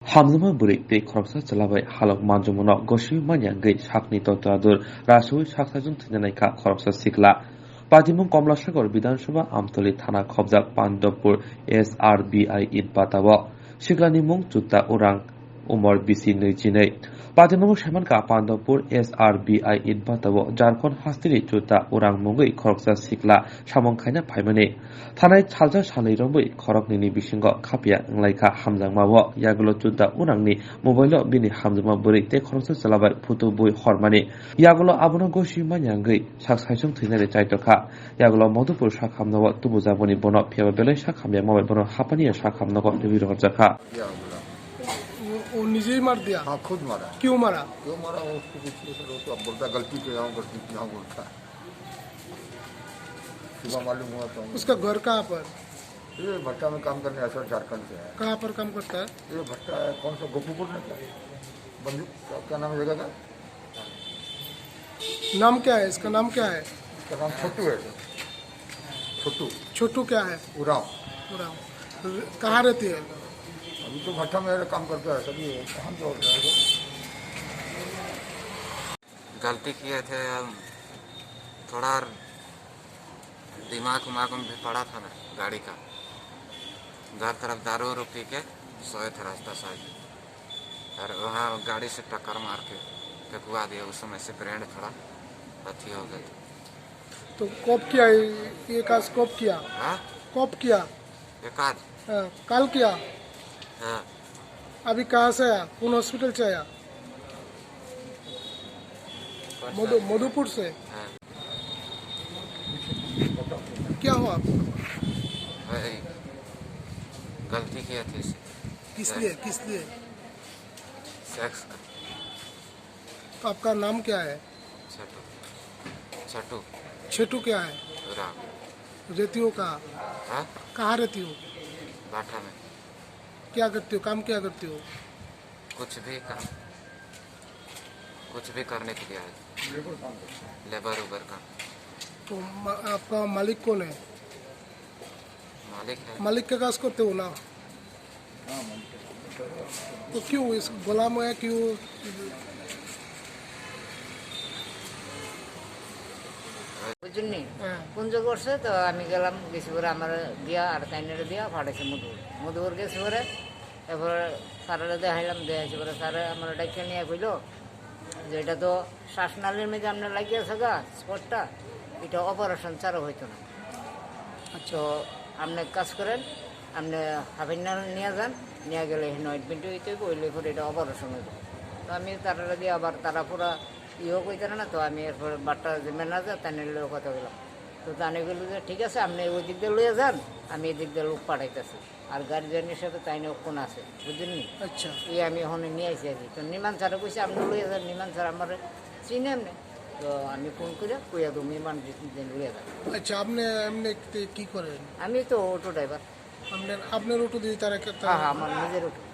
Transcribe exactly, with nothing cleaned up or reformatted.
Hamjama bwrwi tei khoroksa chwla bai halok manjwmano gosiwi manya wngwi sakni totro adur rasui sak saichung thwinani kha khoroksa sikla. Patimung Komlasagor Bidhan Sabha Amtoli thana khobjak Pandopur S R B I Itbata o siklani mung Chutta Urang, umor bisi nwi chinwi. Patimung saimankha Pandopur S R B I Itbata o Jharkhand hasteni Chutta Urang mungwi khoroksa sikla samung khaina phaimani. Thanai salsa salnwi romwi khoroknwini bisingo khapya wnglaikha hamjakma o. Yagulo Chutta Urangni mobile o bini hamjakma bwrwi tei khoroksa chwla bai photo bui hormani. Yagulo abono gosiwi manya wngwi sak saichung thwinani chaitokha. Yagulo Madhupur sakhamnogo tubujaboni bono, phiyaba belai sakhamyakma bai bono hapaniya sakhamnogo rwi rohorjakha. वो, वो नीचे ही मार दिया। हाँ, खुद मारा। क्यों मारा? क्यों मारा, वो उसको पूछिए सर, वो तो अब बोलता गलती किया हूँ, गलती किया हूँ बोलता। सुबह मालूम हुआ तो। उसका घर कहाँ पर? ये भट्टा में काम करने आया सर, झारखंड से है। कहाँ पर काम करता है? ये भट्टा है, कौन सा, गोपीपुर में क्या? बंजू, क्या, क्या नाम है जगह का? नाम क्या है इसका, नाम क्या है? इसका नाम छोटू है सर। छोटू। छोटू क्या है? उरांव। उरांव। कहाँ रहती है? अभी तो भट्टा में काम करता है सर, ये कहाँ पे होता है? गलती किए थे हम, थोड़ा दिमाग उमाग में भी पड़ा था ना गाड़ी का। घर तरफ दारू वारू पी के सोए थे रास्ता साइड, और वहाँ गाड़ी से टक्कर मार के फेंकवा दिया। उस समय से ब्रेन थोड़ा अथी हो गया था। तो कब किया ये, ये काज कब किया? हाँ? कब किया? ये काज? हाँ, कल किया? हाँ। अभी कहाँ से आया? कौन हॉस्पिटल से आया? मधु-, मधुपुर से। हाँ। क्या हुआ आपको? अरे, गलती किया था इसे। किस लिए, किस लिए? सेक्स का। तो आपका नाम क्या है? छोटू। छोटू। छोटू क्या है? राम। रहती हो कहाँ? हाँ? कहाँ रहती हो? भाटा में। क्या करती हो, काम क्या करती हो? कुछ भी काम, कुछ भी करने के लिए आए। लेबर काम करते हैं। लेबर उबर काम। तो मा-, आपका मालिक कौन है? मालिक है। मालिक का काज करते हो ना? तो क्यों इस गुलाम है, क्यों? বুঝুননি? হ্যাঁ। কোন যোগ করছে? তো আমি গেলাম, গেছি পরে আমার দিয়া আর তাইনের দিয়া ফাটাইছে মধুপুর। মধুপুর গেছি পরে, এরপরে স্যারের দেখাইলাম, দেখাইছি পরে স্যারে আমার ডাকিয়ে নিয়ে কইলো যে এটা তো শ্বাসনালীর মধ্যে আপনার লাগিয়ে আছে গা স্পটটা, এটা অপারেশন ছাড়া হইতো না। আচ্ছা। তো আপনি এক কাজ করেন, আপনি হাফিনার নিয়ে যান, নিয়ে গেলে এখানে অ্যাডমিট হইতে হইব, হইলে পরে এটা অপারেশন হইব। তো আমি তারা দিয়ে আবার তারা পুরা ইয়েও কইতে না, তো আমি এরপর বাট্টা যে ম্যানেজার, তাই নিয়ে কথা বললাম। তো তানে বললো যে, "ঠিক আছে, আপনি ওই দিক দিয়ে লইয়া যান, আমি এই দিক দিয়ে লোক পাঠাইতেছি।" আর গার্জিয়ান হিসেবে তাই নিয়ে কোন আছে, বুঝলেন নি? আচ্ছা। এই আমি ওখানে নিয়ে আসি আর কি। তো নিমান স্যারে কইছে, "আপনি লইয়া যান।" নিমান স্যার আমার চিনেন না। তো আমি ফোন করে কইয়া দেবো, "নিমান দিন লইয়া যান।" আচ্ছা, আপনি এমনি কি, কি করেন? আমি তো অটো ড্রাইভার। আপনার, আপনার অটো দিয়ে তারা কে-, হ্যাঁ, হ্যাঁ, আমার নিজের অটো।